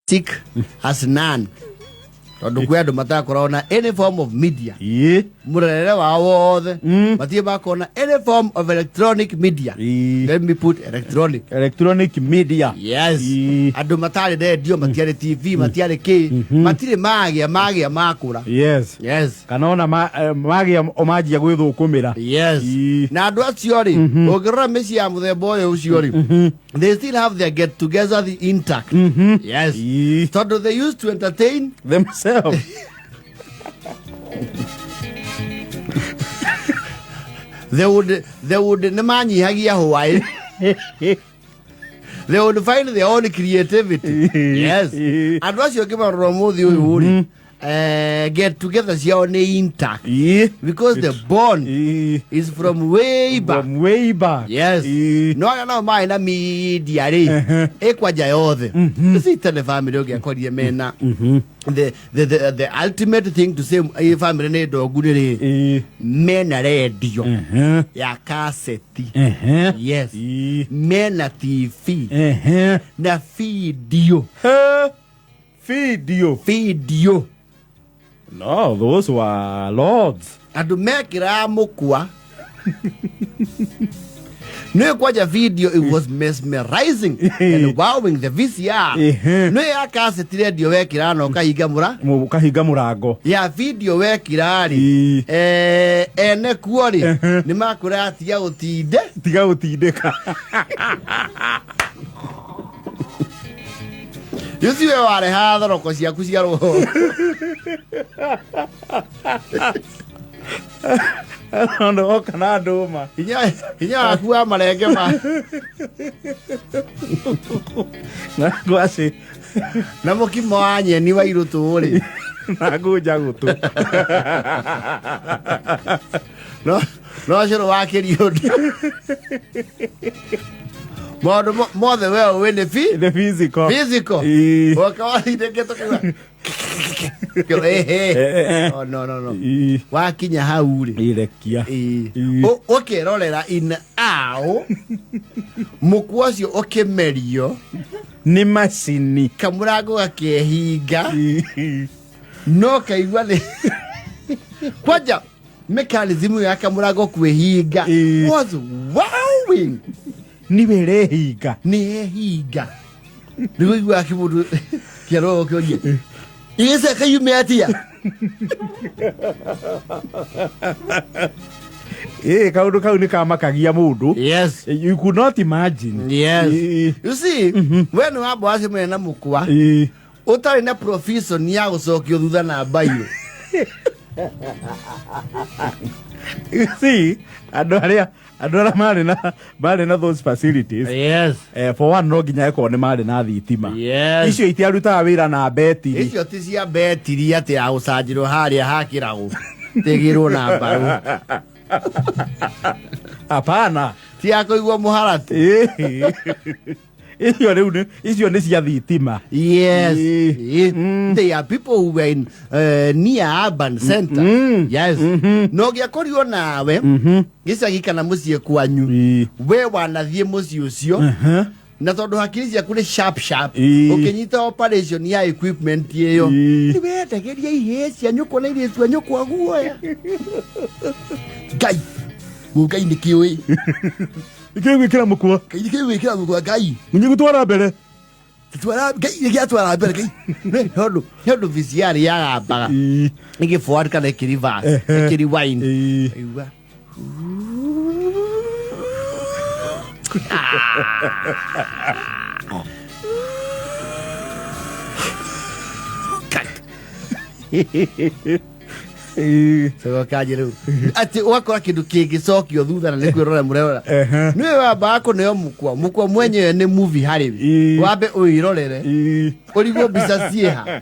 Sick as none, tondũ kwĩ andũ matakoragwo na any form of media. Mũrerere wao wothe matirĩ makorwo na any form of electronic media. Let me put electronic. Electronic media. Yes. Andũ matarĩ rendio, matiarĩ TV, matiarĩ kĩ, matirĩ magĩa magĩa makũra. Yes. Kana ona magĩa o manjia gwĩthũkũmĩra. Yes. Na andũ acio rĩ, ũngĩrora mĩciĩ ya mũthemba ũyũ ũcio rĩ, they still have their get together the intact. Yes. Tondũ they used to entertain themselves. They would nĩ manyihagia hwaĩ, they would find their own creativity. Yes. Andũ acio ngĩmarora ũmũthĩ ũyũ rĩ, get together ciao nĩ intact because the bond is from way back. From way back. Yes. No arĩa nao marĩ na media rĩ, ĩkwanja yothe ici tene family ũngĩakorire mena the ultimate thing to say ĩ family nĩ ndongu nĩ rĩ, mena rendio ya kaseti. Yes. Mena TV na video. Video. Video. No, those were lords. Andũ mekĩraga mũkwa nĩ kwanja video, it was mesmerizing and wowing the VCR. Nĩ ya kaseti radio wekĩra na ũkahinga mũra Ũkahinga mũrango. Ya video wekĩra rĩ, ene kuo rĩ, nĩ makwĩra tiga gũtinde. Tiga gũtindĩka. Rĩu we warehaga thoroko ciaku cia rũhongo. Andũ oka na ndũma. Hinya waku wa marenge ma na ngwacĩ na mũkimo wa nyeni wa irũtũ rĩ, na ngũnja gũtũ. No cũrũ wa kĩriũndũ maũndũ mothe we ũĩ nĩ fi The physical. Physical. Woka wathindĩkĩtwo kĩgua. Eh. Oh, no, no, no. Wakinya hau rĩ, Irekia. Ũkerorera in aũ mũkwa ũcio ũkĩmerio nĩ macini, kamũrango gakehinga, no kaigua nĩ kwanja mechanism ya kamũrango kwĩhinga was wowing. Niwe ĩrehinga. Nĩ ehinga nĩguo iguaga kĩmũndũ kĩaroo kĩorie igĩceka yume atia. Ĩ kaũndũ kau nĩ kamakagia mũndũ. You could not imagine. Yes. You see, we nĩ wamba wacemania na mũkwa ũtarĩ na provision ya gũcokio thutha na mbairũ. You see, andũ arĩa marĩ na those facilities, for one, no nginya ĩkorwo nĩ marĩ na thitima. Icio itiarutaga wĩra na betiri. Icio ti cia betiri atĩ ya gũcanjĩrwo harĩa hakĩragwo tigĩrwo na mbarũ. Hapana. Ti ya kũigwo mũharatĩ. Icio rĩu icio nĩ cia thitima. Yes. They are people who were in near urban center. Yes. No gĩakorirwo nawe gĩcagi kana mũciĩ kwanyu, we wanathiĩ mũciĩ ũcio na tondũ hakiri ciaku nĩ sharp sharp, ũkĩnyita operation ya equipment ĩyo, nĩ wendagĩria ihĩĩ cia nyũkwa na irĩtu a nyũkwa guoya. Ngai Ngai nĩ kĩũĩ. Ikĩ gwĩkĩra mũkwa. Ngai nĩ kĩũĩ gwĩkĩra mũkwa Ngai. Nĩ gũtwara mbere. Twara Ngai nĩ gĩatwara mbere Ngai. Nĩ tondũ VCR yagambaga ĩgĩ forward kana ĩkĩ reverse, ĩkĩ rewind. Igua cokanji rĩu atĩ ũgakora kĩndũ kĩngĩcokio thutha na nĩ kwĩrora mũrerora. Nĩwe wambaga kũneo mũkwa, mũkwa mwenyewe nĩ movie harĩ we. Wambe ũirorere ũrigwo mbica ciĩha.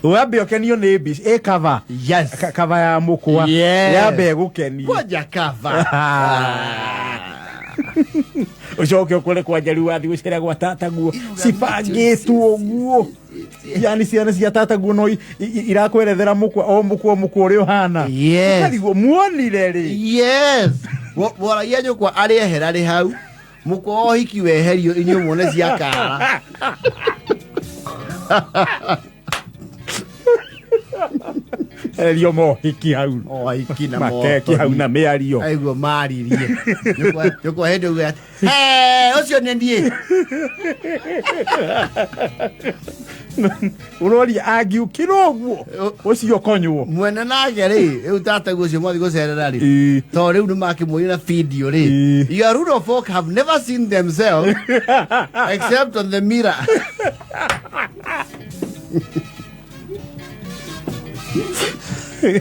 Wambe ũkenio nĩ mbica ĩ cover. Cover ya mũkwa. Yambe ĩgũkenie. Kwanja cover. Ũcoke ũkore kwanja rĩu wathiĩ gũcera gwa tataguo cibangĩtwo ũguo, yani ciana cia tataguo no irakwerethera mũkwa o mũkwa o mũkwa ũrĩa ũhana. Ũkarigwo muonire rĩ. Yes. Woragia nyũkwa arĩ ehera rĩ hau mũkwa wa ũhiki weherio inyuĩ muone cia kara. Erio mohiki hau. Mohiki na Makeki hau na mĩario. Aiguo maririe. Nyũkwa hĩndĩ uge atĩ, "He, ũcio nĩ niĩ." Ũroria angiũkĩra ũguo ũcio konywo. Mwene nake rĩ, rĩu tataguo ũcio mwathi gũcerera rĩ. Ĩĩ. Tondũ rĩu nĩ makĩmuonia na video rĩ. Ĩĩ. Your rural folk have never seen themselves except on the mirror.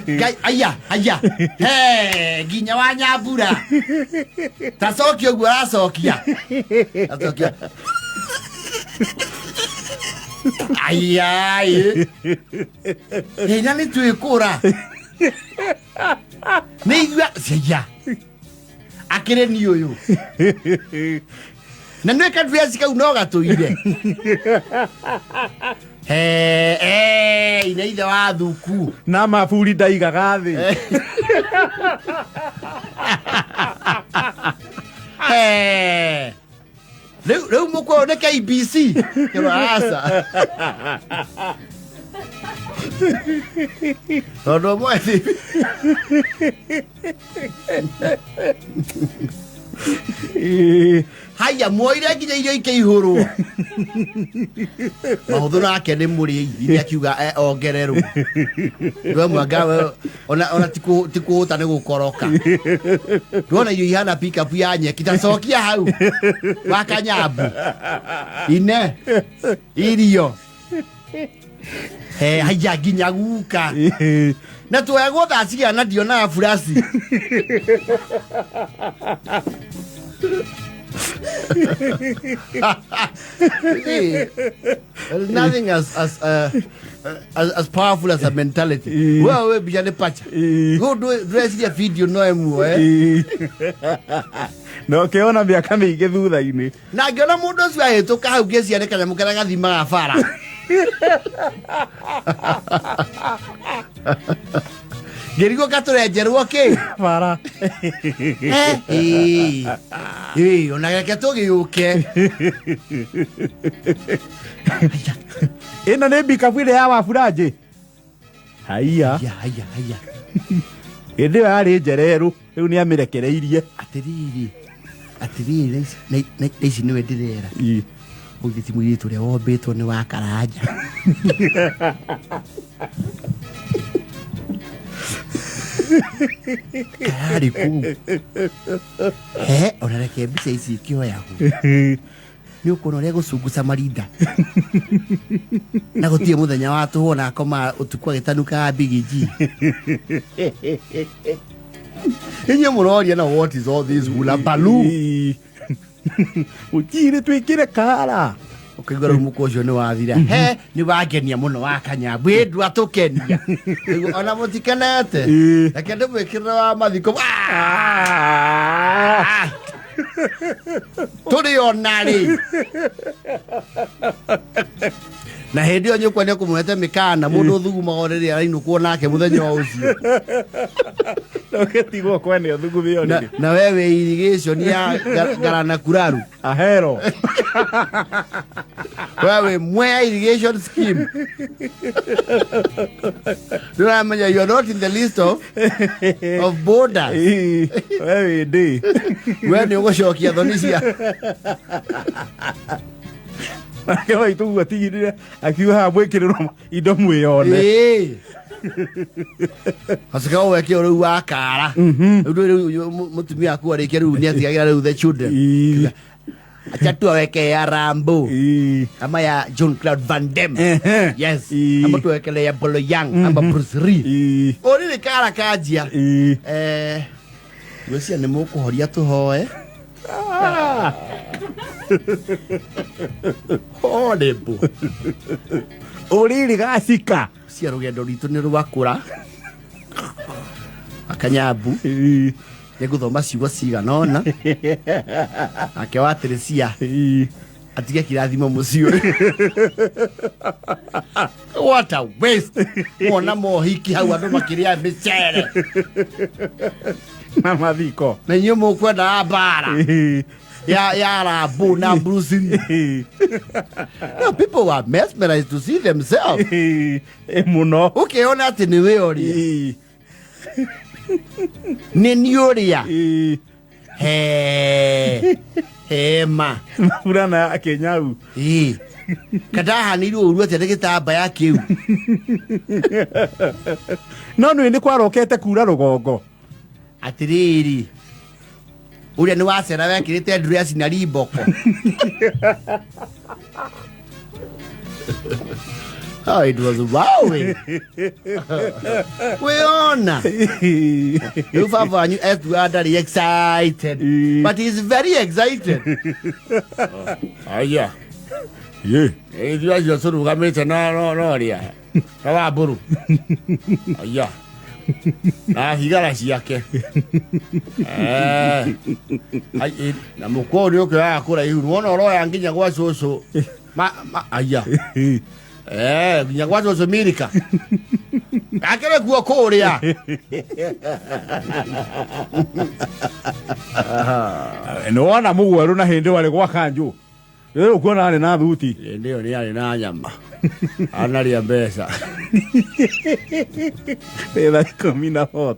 Ngai, aya aya he nginya wa nyambura tacokia ũguo aracokia acokia aya ĩ hinya nĩ twĩkũra nĩ ithuĩ cia akĩrĩ ni ũyũ na nĩ kadress kau no gatũire he eh ine ithe wa thuku Na maburi ndaigaga thĩ. He rĩu rĩu mũkũyũ nĩ KBC kĩro aca tondũ ũmwe Ĩĩ. Haya muoire nginya irio ikĩihũrwo mahũthũ nake nĩ mũrĩi iria akiuga ongererwo ndwemwanga ona ti kũhũta nĩ gũkoroka ndwona irio ihana pickup ya nyeki ta cokia hau wakanyambu ine irio he haya nginya guka Ĩĩ. Na tuoyagwo thaa cigana na ndionaga burasi. See, there's nothing as powerful as a mentality. Ĩĩ. Wewe we mbica nĩ pacha. Ĩĩ. Rĩu ndũreciria video no ĩmwe. Ĩĩ. Na ũkĩona mĩaka mĩingĩ thutha-inĩ. Na ngĩona mũndũ ũcio ahĩtũka hau ngĩciria nĩ kanyamũ karĩa gathimaga bara. Ngĩrigwo katũrenjerwo kĩ? Bara. Eh, ĩĩ. Ĩĩ, ona reke tũgĩũke. Ĩno nĩ mbikabu ĩrĩa ya Wabũranjĩ. Haiya. Haya, haya, haya. Hĩndĩ ĩyo yarĩ njererũ rĩu nĩ amĩrekereirie. Atĩrĩrĩ, atĩrĩrĩ, na ici nĩwe ndĩrera. Ĩĩ. Ũyũ ti mũirĩtu ũrĩa wombĩtwo nĩ wa Karanja. Kararĩ kũu. He, ona reke mbica ici ikĩoyagwo. Nĩ ũkuona ũrĩa gũcunguca marinda. Na gũtirĩ mũthenya wa tũhũ na akoma ũtukũ agĩtanukaga bigiji. Inyuĩ mũroria na what is all this hula baloo? Ĩĩ. Gũtirĩ twĩkĩre kara. Ũkaigua rĩu mũkwa ũcio nĩ wathira. He, nĩ wangenia mũno wa kanyambu. Ĩ ndwatũkenia. Ũkaigua, ona mũtikenete. Ĩĩ. Reke ndĩmwĩkĩrĩre wa mathiko. Ah! Tũrĩ ona rĩ. Na hĩndĩ ĩyo nyũkwa nĩ ekũmũhete mĩkana mũndũ ũthugumaga rĩrĩa arainũkwo nake mũthenya o ũcio. Na ũgĩtigwo kwene ũthugume Na, ũrĩrĩ. na we wĩ irrigation ya Garana Kuraru. Ahero. We wĩ Mwea irrigation scheme. Ndũramenya you are not in the list of borders. Ĩĩ. We wĩ ndĩ. We nĩ ũgũcokia thoni cia Nake maitũ guo atigirire akiuga haha mwĩkĩrĩrwo indo mwĩyone. Ĩĩ. Acoka weke rĩu wa kara. Rĩu rĩu mũtumia aku arĩkia rĩu nĩ atigagĩra rĩu the children. Ĩĩ. Acha tuwaweke ya Rambo Ĩĩ. ama ya John Claude Van Damme. Ehe. Yes. Ĩĩ. Ama tuwekele ya Bolo Yang ama Bruce Lee. Ĩĩ. Ũrĩrĩ kara kanjia. Ĩĩ. Ngwĩciria nĩ mũkũhoria tũhoe. Ah. Horrible. Ũrĩrĩ gacika. Cia rũgendo rwitũ nĩ rwakũra. Akanyambu. Ĩĩ. Nĩ ngũthoma ciugo cigana ũna. Nake wa Teresia Ĩĩ. atige kĩrathimo mũciĩ ũyũ. What a waste. Wona mohiki hau andũ makĩrĩa mĩcere. Na mathiko. Na inyuĩ mũkwendaga mbara. Ĩĩ. Ya Rambo na Bruce Lee. No, people were mesmerized to see themselves. Muno. Ũkĩona atĩ nĩ we ũrĩa, nĩ niĩ ũrĩa. He hema. Burana ya Kĩnyau. Ĩ, kandahanĩirwo ũru atĩa nĩ gĩtambaya kĩu? No nĩ kwarokete kura rũgongo. Atĩrĩrĩ, ũrĩa nĩ wacera wekĩrĩte dress na rimboko. Oh, it was wowing. Wĩona rĩu baba wanyu etua ndarĩ excited, but he's very excited. Aya. Ye. Ithuĩ acio tũrũgamĩte no rĩa ta wa mbũrũ aya na higara ciake. Eh. Ai, na mũkwa ũyũ nĩ ũkĩoyaga kũraihu, wona ũroya nginya gwa cũcũ. Aya. Eh, nginya gwa cũcũ Mirika akĩrĩ kuo kũrĩa. Nĩ wona mũgweru na hĩndĩ warĩ gwa kanjũ rĩu ũkuona arĩ na thuti. Hĩndĩ ĩyo nĩ arĩ na nyama anarĩa mbeca. Thaa 10 na 40.